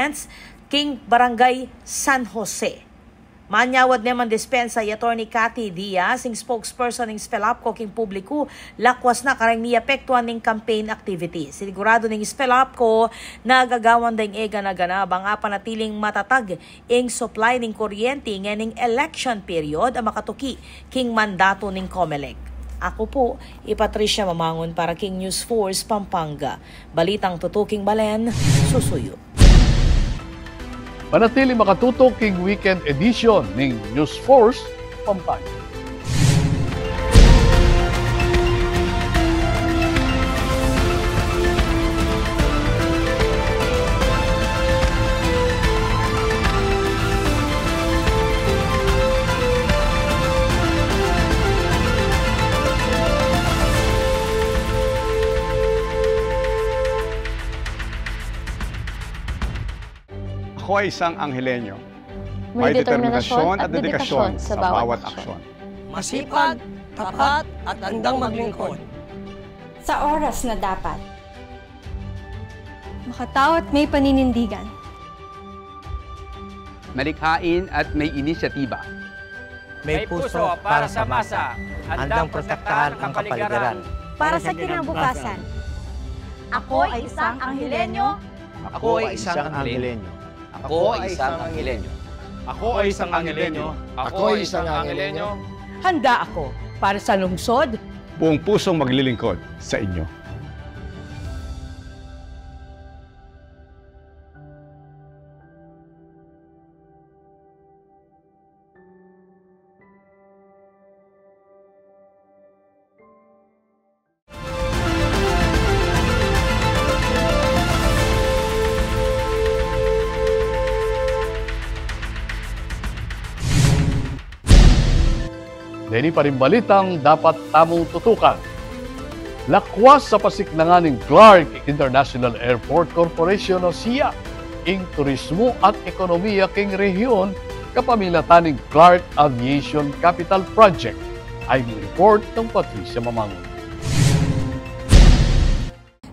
king Barangay San Jose. Manyawad ne man dispensa i Attorney Cathy Diaz, ing spokesperson ning SFELAPCO king publiku, lakwas na kareng miapektuan ning campaign activity. Siniguradu ning SFELAPCO na gagawan da ing e gana-gana bang apanatiling matatag ing supply ning kuryenti ngening election period a makatuki king mandatu ning COMELEC. Aku pu i Patricia Mamangun para king News Force Pampanga. Balitang tutuking balen, susuyu. Manatili makatutok king weekend edition ning News Force Pampanga. Ako ay isang Angelenyo. May determinasyon at dedikasyon sa bawat aksyon. Masipag, tapat, at handang maglingkod. Sa oras na dapat. Makatao at may paninindigan. Malikhain at may inisyatiba. May puso para sa masa, handang protektahan ang kapaligiran. Para sa kinabukasan. Ako ay isang Angelenyo. Ako ay isang Angelenyo. Ako ay isang Angelenyo. Ako ay isang Angelenyo. Ako ay isang Angelenyo. Handa ako para sa lungsod. Buong pusong maglilingkod sa inyo. Deni pa ring balitang dapat tamung tutukan. Lakwas sa pasiknangan ning Clark International Airport Corporation o SIAC ing turismo at ekonomiya king rehiyon kapamilatan ning Clark Aviation Capital Project. Ay report ng Patricia Mamangun.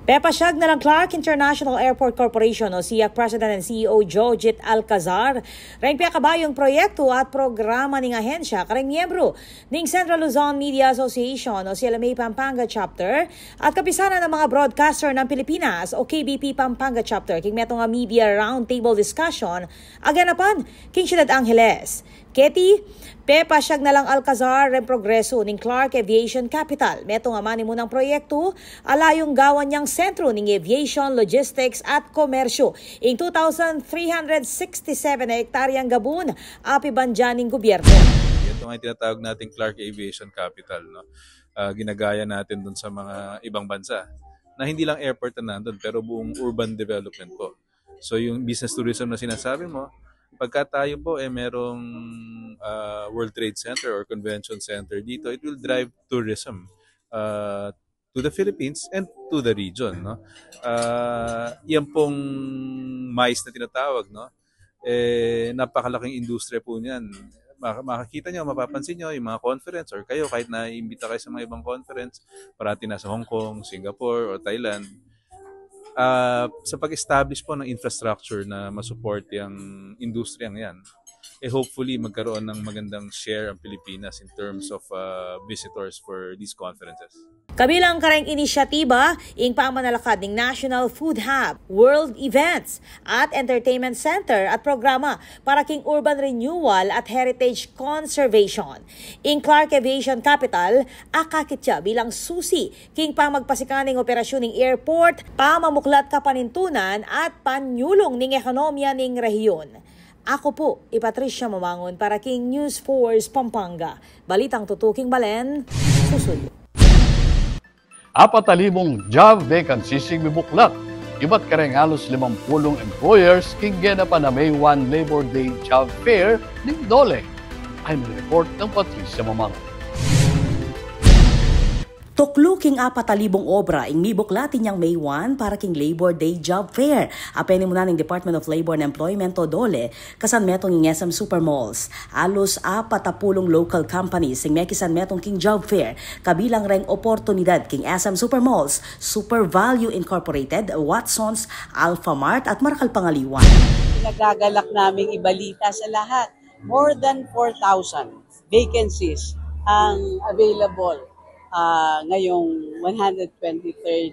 Pepasyag na lang Clark International Airport Corporation o SIAC President and C E O Jojit Alcazar reng pekabayung proyektu at programa ning ahensya kareng miyembru ning Central Luzon Media Association o C L M A Pampanga Chapter at Kapisanan ng mga Broadcaster ng Pilipinas o K B P Pampanga Chapter king metung a media roundtable discussion a ganapan king Syudad Angeles. Keti, pepasyag na lang Alcazar reng progresu ning Clark Aviation Capital, metung a manimunang proyektu a layung gawan yang sentru ning aviation, logistics at komersyu ing two thousand three hundred sixty-seven na ektaryang gabun a pibandian ning gubyernu. Ito nga yung tinatawag nating Clark Aviation Capital, no? Ah, ginagaya natin dun sa mga ibang bansa na hindi lang airport ang nandun, pero buong urban development po. So, yung business tourism na sinasabi mo, pagka tayo po, eh, merong, ah, World Trade Center or Convention Center dito, it will drive tourism, ah, to the Philippines and to the region, no? Ah, yan pong MICE na tinatawag, no? Eh, napakalaking industriya po niyan. Maka-, makakita nyo, mapapansin nyo, yung mga conference or kayo, kahit naiimbita kayo sa mga ibang conference, parati nasa Hong Kong, Singapore, or Thailand. Ah, sa pag-establish po ng infrastructure na masupport yung industriyang yan, eh, hopefully magkaroon ng magandang share ang Pilipinas in terms of, ah, visitors for these conferences. Kabilang kareng inisyatiba ing pamanalakad ning National Food Hub, World Events at Entertainment Center at programa para king urban renewal at heritage conservation. Ing Clark Aviation Capital, akakit ya bilang susi king pamagpasikan ning operasyun ning airport, pamamuklat kapanintunan at panyulung ning ekonomiya ning rehiyon. Aku pu i Patricia Mamangun para king News Force Pampanga. Balitang tutu king balen, susuyu. Apat a libung job vacancies ing mibuklat ibat kareng alus limang pulung employers king genapan a May one Labor Day Job Fair ning DOLE. Ay may report ng Patricia Mamangun. Tuklu king apat a libung obra ing mibuklat inyang May one para king Labor Day Job Fair a penimunan ning Department of Labor and Employment o DOLE kasan metung ing S M Supermalls. Alus apat a pulung local companies ing mekisan metung king job fair kabilang reng oportunidad king S M Supermalls, Super Value Incorporated, Watsons, Alphamart at marakal pang aliwa. Pinagagalak naming ibalita sa lahat, more than four thousand vacancies ang available, ah, ngayong one hundred twenty-third,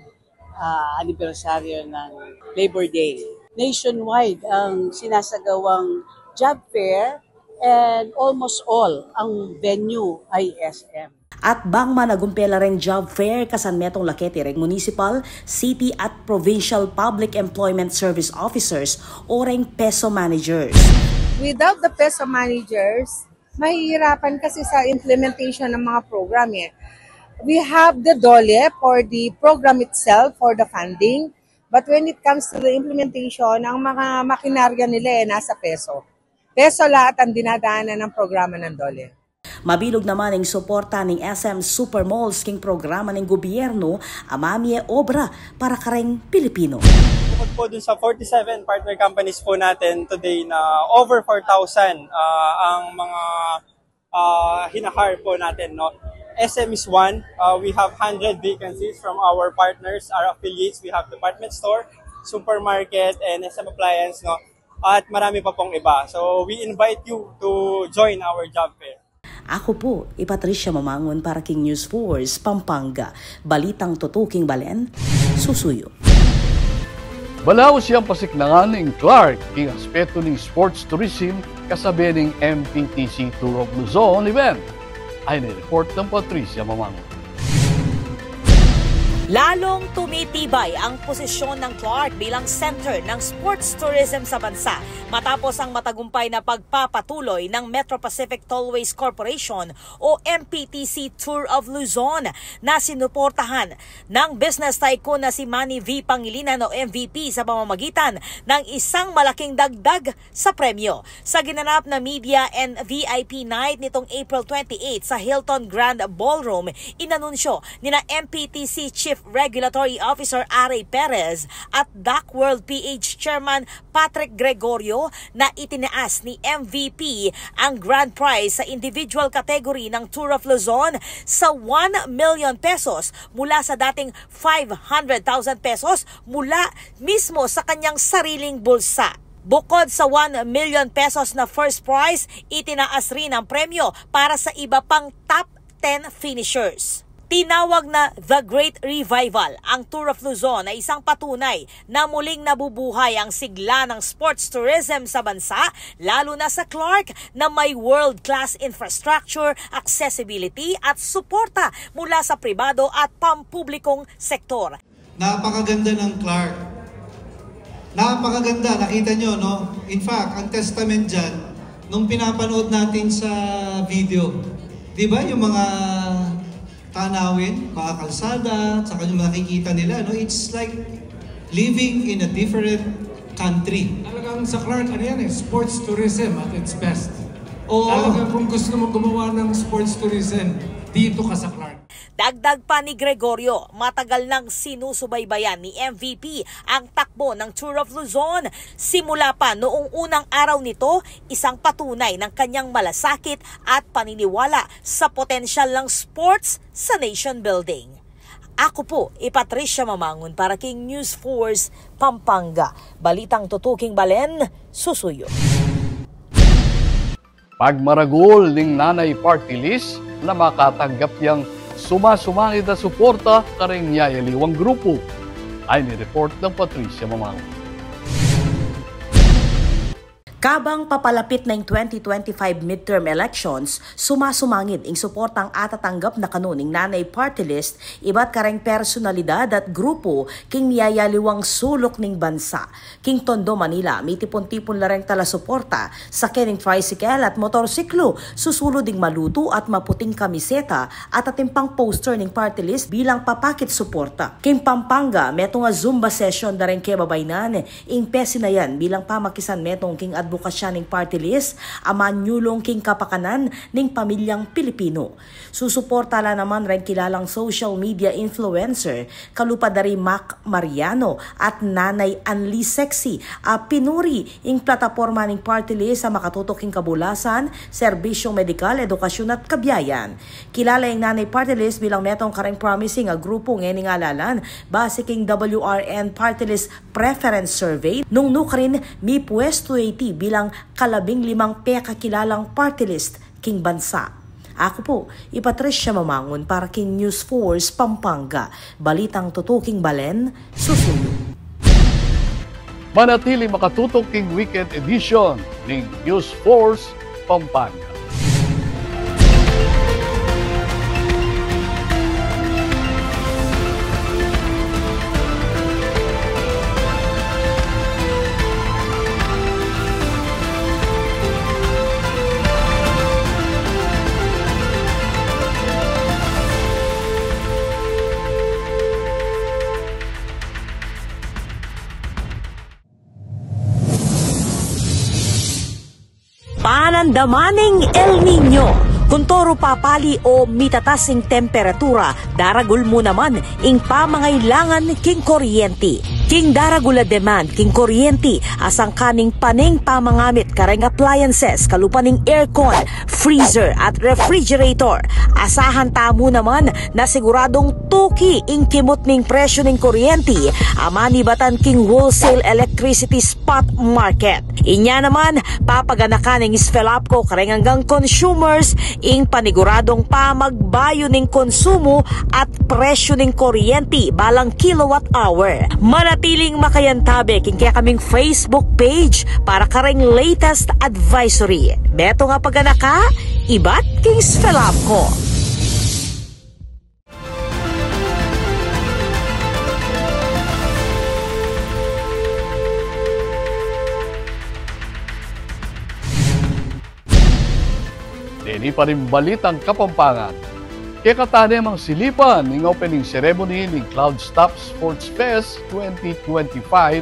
ah, anibersaryo ng Labor Day. Nationwide ang sinasagawang job fair and almost all ang venue ay S M. At bang managumpe la reng job fair kasan metung laketi reng municipal, city at provincial public employment service officers o reng PESO managers. Without the PESO managers, mahihirapan kasi sa implementation ng mga program eh. We have the DOLE for the program itself, for the funding. But when it comes to the implementation, ang mga makinarya nila eh nasa PESO. PESO lahat ang dinadaanan ng programa ng DOLE. Mabilug naman ing suporta ning S M Supermalls king programa ning gobyerno a mamie obra para kareng Pilipino. Bukod po dun sa forty-seven partner companies po natin today na over four thousand, ah, ang mga, ah, hinahire po natin, no? S M is one. Ah, we have hundred vacancies from our partners, our affiliates. We have department store, supermarket, and S M appliance, no? At marami pa pong iba. So, we invite you to join our job fair. Aku pu i Patricia Mamangun para king News Force Pampanga. Balitang tutuking balen, susuyu. Balaus yang pasiknangan ning Clark king aspetu ning sports tourism kasabe ning M P T C Tour of Luzon event. Ay ni report nang Patricia Mamangun. Lalong tumitibay ang posisyon ng Clark bilang center ng sports tourism sa bansa matapos ang matagumpay na pagpapatuloy ng Metro Pacific Tollways Corporation o M P T C Tour of Luzon na sinuportahan ng business tycoon na si Manny V Pangilinan o M V P sa pamamagitan ng isang malaking dagdag sa premyo. Sa ginanap na Media and V I P Night nitong April twenty-eight sa Hilton Grand Ballroom, inanunsyo nina M P T C Chief Regulatory Officer Aray Perez at Dock World P H Chairman Patrick Gregorio na itinaas ni M V P ang grand prize sa individual category ng Tour of Luzon sa one million pesos mula sa dating five hundred thousand pesos mula mismo sa kanyang sariling bulsa. Bukod sa one million pesos na first prize, itinaas rin ang premyo para sa iba pang top ten finishers. Tinawag na The Great Revival ang Tour of Luzon na isang patunay na muling nabubuhay ang sigla ng sports tourism sa bansa, lalo na sa Clark na may world-class infrastructure, accessibility at suporta mula sa pribado at pampublikong sektor. Napakaganda ng Clark. Napakaganda, nakita nyo, no? In fact, ang testament dyan, nung pinapanood natin sa video, di ba, yung mga tanawin, mga kalsada, tsaka yung nakikita nila, no? It's like living in a different country. Talagang sa Clark, ano yan eh, sports tourism at its best. Oo. Talagang kung gusto mo gumawa ng sports tourism, dito ka sa Clark. Dagdag pa ni Gregorio, matagal nang sinusubaybayan ni M V P ang takbo ng Tour of Luzon. Simula pa noong unang araw nito, isang patunay ng kanyang malasakit at paniniwala sa potensyal ng sports sa nation building. Aku pu i Patricia Mamangun para king News Force Pampanga. Balitang tutuking balen, susuyu. Pagmaragul ning Nanay Party List na makatanggap yang suma-sumangid a suporta karing miyayaliwang grupu. Ay ni report nang Patricia Mamangun. Kabang papalapit na ing twenty twenty-five midterm elections, suma-sumangid ing suportang atatanggap na kanu ning Nanay Party List ibat kareng personalidad at grupu king miyayaliwang suluk ning bansa. King Tondo, Manila, mitipun-tipun la reng talasuporta, sakyan ning tricycle at motorsiklu, susulud ing malutu at maputing kamiseta at atin pang poster ning party list bilang papakit suporta. King Pampanga, metung a Zumba session da reng kebabaynan ing pesinayan bilang pamakisan metung king adbokasya ning party list a manyulung king kapakanan ning pamilyang Pilipinu. Susuporta la naman reng kilalang social media influencer, kalupa da ri Mac Mariano at Nanay Anli Sexy, a pinuri ing plataporma ning party list a makatutuk king kabulasan, serbisyung medikal, edukasyun at kabiayan. Kilala ing Nanay Party List bilang metung kareng promising a grupu ngening alalan, base king W R N Party List Preference Survey, nung nukarin mipuestu ya iti bilang kalabing limang pekakilalang party list king bansa. Aku pu i Patricia Mamangun para king News Force Pampanga. Balitang tutuking balen, susuyu. Manatili makatutuk king weekend edition ning News Force Pampanga. Panandaman ning El Niño. Kuntoru papali o mitatas ing temperatura, daragul mu naman ing pamangailangan king kuryenti. King daragul a demand king kuryenti, a sangkan ning paning pamangamit kareng appliances, kalupa ning aircon, freezer at refrigerator, asahan tamu naman na siguradung tuki ing kimut ning presyu ning kuryenti a manibatan king wholesale electricity spot market. Inya naman, papaganakan ning SFELAPCO kareng anggang consumers ing paniguradung pamagbayu ning konsumu at presyu ning kuryenti balang kilowatt hour. Manatiling makayantabe king kekaming Facebook page para kareng latest advisory. Metung a paganaka ibat king SFELAPCO. Deni pa ring balitang Kapampangan. Kekatamu namang silipan ing opening ceremony ning Cloud Staff Sports Fest twenty twenty-five,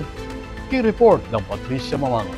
king report nang Patricia Mamango.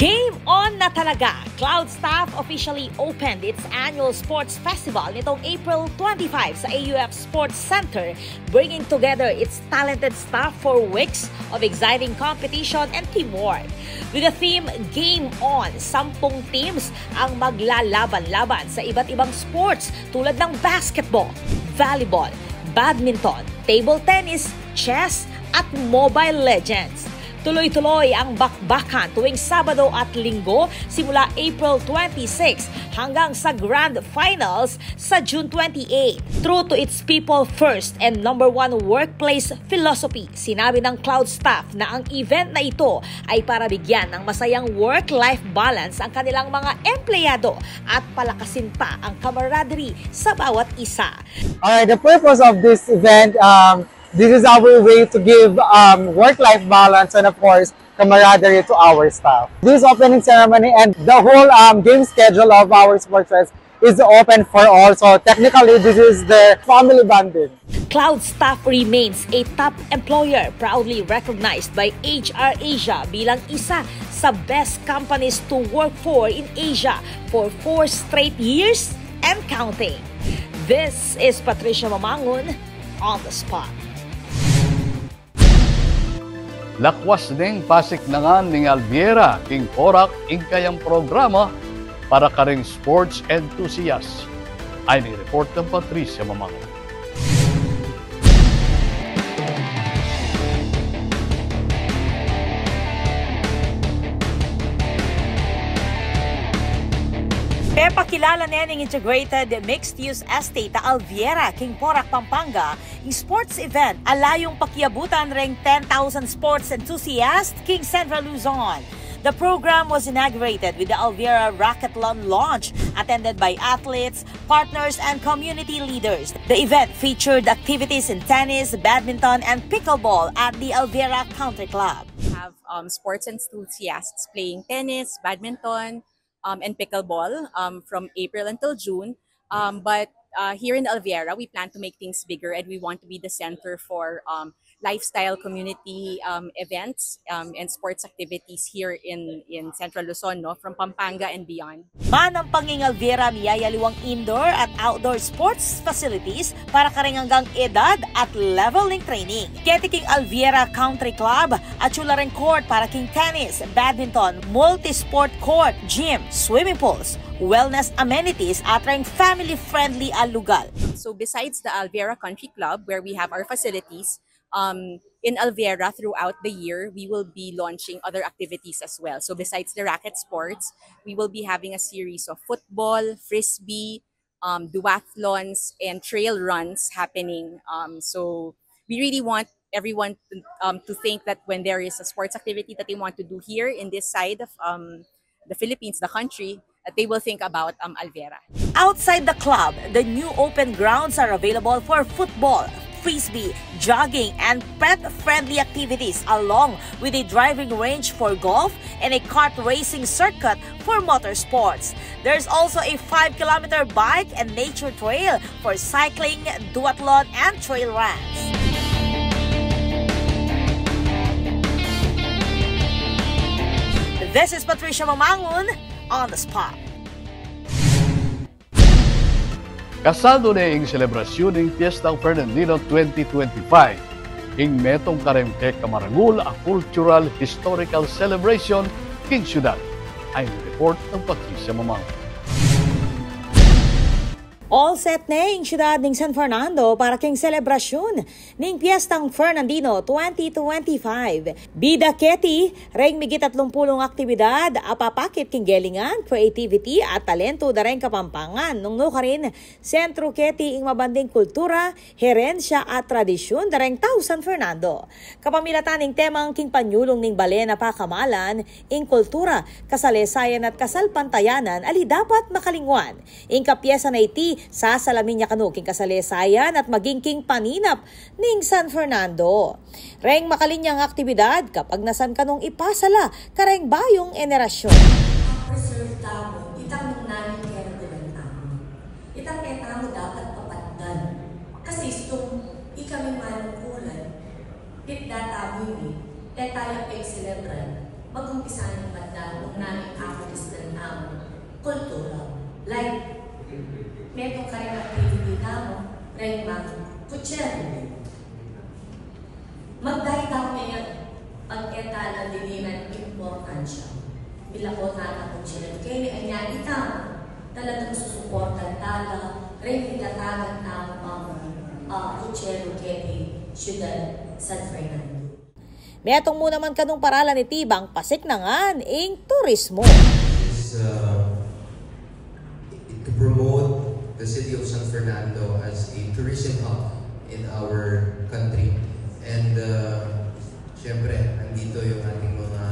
Game on na talaga! Cloud Staff officially opened its annual sports festival nitong April twenty-five sa A U F Sports Center, bringing together its talented staff for weeks of exciting competition and teamwork. With the theme Game On, sampung teams ang maglalaban-laban sa iba't ibang sports tulad ng basketball, volleyball, badminton, table tennis, chess, at Mobile Legends. Tuloy-tuloy ang bakbakan tuwing Sabado at Linggo simula April twenty-six hanggang sa Grand Finals sa June twenty-eight. True to its people first and number one workplace philosophy, sinabi ng Cloud Staff na ang event na ito ay para bigyan ng masayang work-life balance ang kanilang mga empleyado at palakasin pa ang camaraderie sa bawat isa. Alright, the purpose of this event, um, this is our way to give, um, work-life balance and, of course, camaraderie to our staff. This opening ceremony and the whole, um, game schedule of our sports fest is open for all. So technically, this is the family bonding. Cloud Staff remains a top employer, proudly recognized by H R Asia bilang isa sa best companies to work for in Asia for four straight years and counting. This is Patricia Mamangun on the spot. Lakwas neng pasiknangan ning Alviera king Porac ing kayang programa para karing sports enthusiast. Ayni ing report nang Patricia Mamangun. Pepakilala ne ning Integrated Mixed Use Estate a Alviera king Porac, Pampanga, ing sports event a layung pakiabutan reng ten thousand sports enthusiasts king Central Luzon. The program was inaugurated with the Alviera Racquethlon launch, attended by athletes, partners, and community leaders. The event featured activities in tennis, badminton, and pickleball at the Alviera Country Club. We have, um, sports enthusiasts playing tennis, badminton, um, and pickleball, um, from April until June. Um, but, uh, here in Alviera, we plan to make things bigger, and we want to be the center for, um, lifestyle community, um, events, um, and sports activities here in, in Central Luzon, no, from Pampanga and beyond. Manampang ing Alviera miyayaliwang indoor at outdoor sports facilities para kareng anggang edad at level ning training. Keti king Alviera Country Club, atsu la reng court para king tennis, badminton, multi-sport court, gym, swimming pools, wellness amenities at reng family-friendly a lugal. So besides the Alviera Country Club, where we have our facilities, um, in Alviera throughout the year, we will be launching other activities as well. So besides the racket sports, we will be having a series of football, frisbee, um, duathlons, and trail runs happening. Um, so we really want everyone to, um, to think that when there is a sports activity that they want to do here in this side of, um, the Philippines, the country, that they will think about, um, Alviera. Outside the club, the new open grounds are available for football, frisbee, jogging, and pet-friendly activities, along with a driving range for golf and a kart racing circuit for motorsports. There's also a five kilometer bike and nature trail for cycling, duathlon, and trail runs. This is Patricia Mamangun on the spot. Kasado ne ing selebrasyun ning Piestang Fernandino twenty twenty-five, ing metung kareng pekamaragul a cultural historical celebration king syudad. Ayni ing report nang Patricia Mamangun. All set ne ing syudad ning San Fernando para king selebrasyun ning Piestang Fernandino twenty twenty-five. Bida keti reng migit atlumpulung aktibidad a papakit king gelingan, creativity at talentu da reng Kapampangan. Nung nukarin, sentru keti ing mabanding kultura, herensya at tradisyun da reng tau San Fernando. Kapamilatan ning temang king panyulung ning balen a pakamalan, ing kultura, kasalesayan at kasalpantayanan ali dapat makalingwan. Ing kapyesa na iti, sasalamin ya kanu king kasalesayan at maging king paninap ning San Fernando. Reng makalinyang aktibidad, kapagnasan kanung ipasala kareng bayung enerasyun. Preserve tamu itang nung nanu ing kayarian tamu. Itang e tamu dapat papatdan. Kasi istung ikami manungkulan, pipda tamu ini, e taya pagselebran, mag-umpisa nang patdan nung nanu ing akalistan tamu. Kultura. Like, metung kareng activity tamu, reng mangkutselu. Magdai tamu ngeni, pag e tala dininan importansya. Milako tana kutselu keni, anya ita, talagang susuportan tala reng itatagan tamu pang, ah, kutselu keti syudad San Fernando. Metung mu naman kanung paralan iti bang pasiknangan ing turismo. Is, uh, to promote the city of San Fernando as a tourism hub in our country. And, uh, syempre, nandito yung ating mga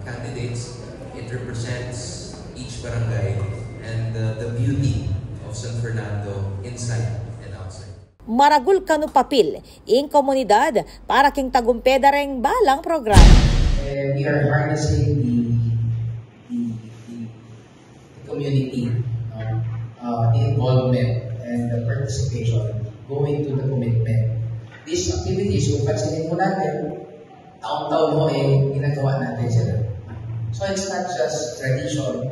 candidates. It represents each barangay and, uh, the beauty of San Fernando inside and outside. Maragul kanu papil ing komunidad para king tagumpe da reng balang programa. Eh, we are harnessing the, the, the community, no? Uh, the involvement and the participation, going to the commitment. These activities, kung pansinin po natin, taon-taon ho, eh, ginagawa natin sila. So it's not just tradition,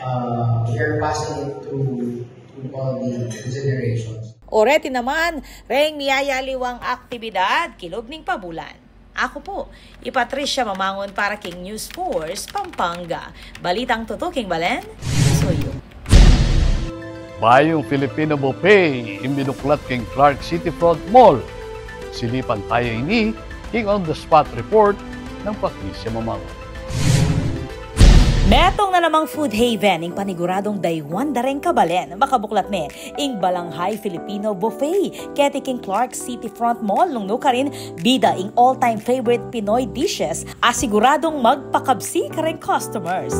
uh, we are passing it to, to all the generations. O reti naman reng miyayaliwang aktibidad king lub ning pabulan. Aku pu i Patricia Mamangun para king News Force Pampanga. Balitang tutuking balen, suyu. Bayung Filipino Buffet ing binuklat king Clark City Front Mall. Silipan taya ini king on the spot report nang Patricia Mamangun. Metung na namang food haven ing paniguradung dayuan da reng kabalen. Makabuklat ne ing Balanghay Filipino Buffet keti king Clark City Front Mall nung nukarin bida ing all-time favorite Pinoy dishes a siguradung magpakabsi kareng customers.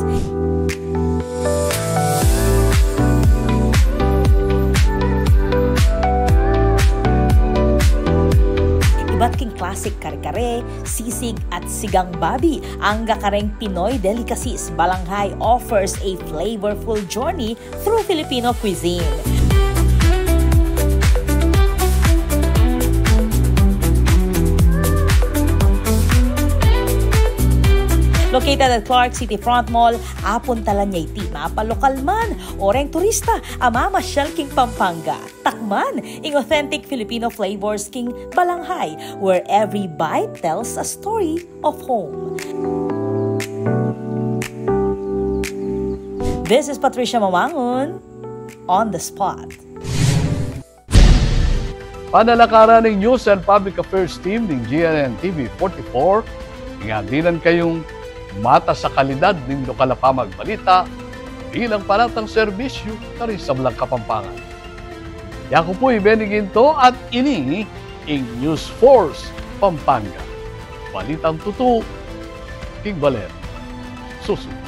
Ibat king classic kare-kare, sisig at sigang babi, angga kareng Pinoy delicacies, Balanghay offers a flavorful journey through Filipino cuisine. Located at Clark City Front Mall, apuntalan ya iti mapalokal man o reng turista a mamasyal king Pampanga. Takman ing authentic Filipino flavors king Balanghay, where every bite tells a story of home. This is Patricia Mamangun on the spot. Panalakaran ning News and Public Affairs Team ning G N N T V forty-four, ing adinan kayung matas a kalidad ning lokal a pamagbalita bilang palatang serbisyu karing sablang Kapampangan. Yaku pu i Benny Ginto at ini ing News Force Pampanga. Balitang tutu king balen. Susunod.